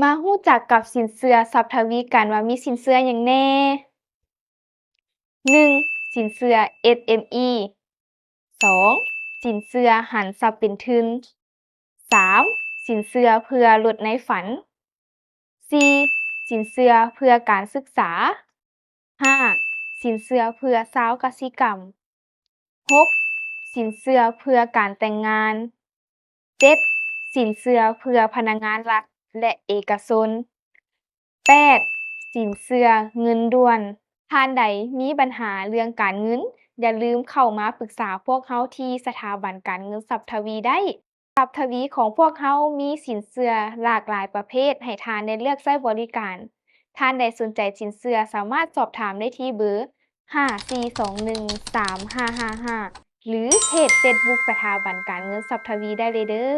ມາຮູ້ຈັກກັບສິນເຊື່ອຊັບທະວີກັນວ່າມີສິນເຊື່ອຫຍັງແດ່. ໜຶ່ງ ສິນເຊື່ອ ເອສເອັມອີ ສອງ ສິນເຊື່ອຫັນຊັບເປັນທຶນ, ສາມ ສິນເຊື່ອເພື່ອລົດໃນຝັນ, ສີ່ ສິນເຊື່ອເພື່ອການສຶກສາ, ຫ້າ ສິນເຊື່ອເພື່ອຊາວກະສິກຳ, ຫົກ ສິນເຊື່ອເພື່ອການແຕ່ງງານ, ເຈັດ ສິນເຊື່ອເພື່ອພະນັກງານລັດ ແລະ ເອກະຊົນ, ແປດ ສິນເຊື່ອເງິນດ່ວນ. ທ່ານໃດມີບັນຫາເລື່ອງການເງິນ, ຢ່າລືມເຂົ້າມາປຶກສາພວກເຮົາທີ່ສະຖາບັນການເງິນຊັບທະວີໄດ້. ຊັບທະວີຂອງພວກເຮົາມີສິນເຊື່ອຫຼາກຫຼາຍປະເພດໃຫ້ທ່ານໄດ້ເລືອກໃຊ້ບໍລິການ. ທ່ານໃດສົນໃຈສິນເຊື່ອສາມາດສອບຖາມໄດ້ທີ່ເບີ ຫ້າສີ່ສອງໜຶ່ງສາມຫ້າຫ້າຫ້າ ຫຼື ເພຈເຟສບຸກສະຖາບັນການເງິນຊັບທະວີໄດ້ເລີຍເດີ້.